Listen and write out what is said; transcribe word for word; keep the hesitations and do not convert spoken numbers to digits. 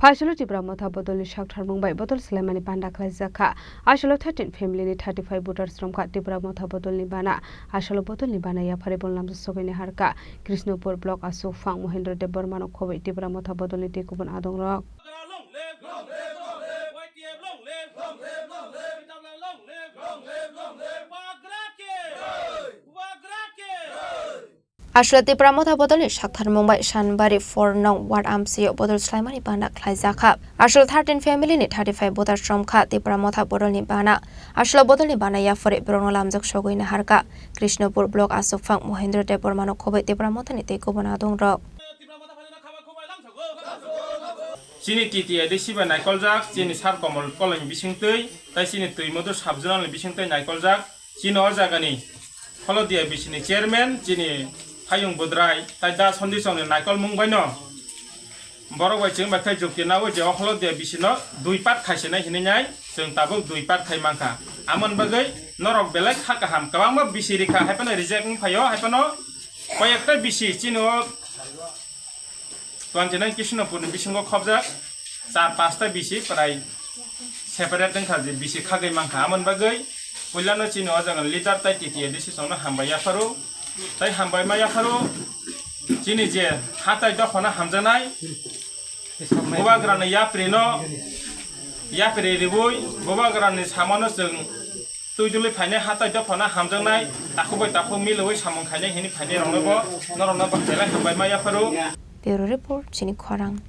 Asolo Tipra Motha bodolni saktharmung bai bodol swlaimani panda khlaijak kha. Asolo thirteen family ni thirty five voters romkha Tipra Motha bodolni bana. Asolo bodolni bana yaphari bolnam sogwini harkha. Krishnapur block aswk phang Mohendra Debbarmano khobwi Tipra Motha bodolni tei kubun adongrok. Aswla Tipra Motha bodolni saktharmung bai Sanbari four nong ward amsio bodol swlaimani bana khlaijakha. Aswla thirteen family ni thirty five voters romkha Tipra Motha bodolni bana. Aswla bodolni bana yaphari borokno lamjak sogwi naharkha. Krishnapur block aswkphang Mohendra Debbarmano khobwi Tipra Mothani tei kubun adongrok. Chini T T A D C bai naikoljak, chini Sar Komol Koloni bisingtwi, tai chini Twimodhu sub-zonal ni bisingtwi naikoljak, chini o jagani Holodia bisini chairman, chini Hayung Budrai, tai Da Sondi Chongni naikolmung baino borok bai chwng bai khe jukti nawi je o Holodia bisino dui part khaisinai hinwi nai chwng tabuk dui part khai mankha. Amoni bagwi norok belai kha kaham, kwbangma bisi rikha, haiphano reject wng phaio, haiphano koyekta bisi chini o twenty nine Krishnapurni bisingo khobjak char pasta bisi prai separate wngkha je bisi khagwi mankha. Amoni bagwi puilano chini o jaga leader tai T T A D C chongno hambai yapharo, tai hambai ma yapharo chini je hatai dophano hamjaknai bubagrani yaprino yapri riwi bubagrani samano chwng twi dului phainai hatai dophano hamjaknai takhuk bai takhuk milwi samung khainai hini phainai rokno bo norokno bo belai hambai ma yapharo. Bureau report, chini khorang.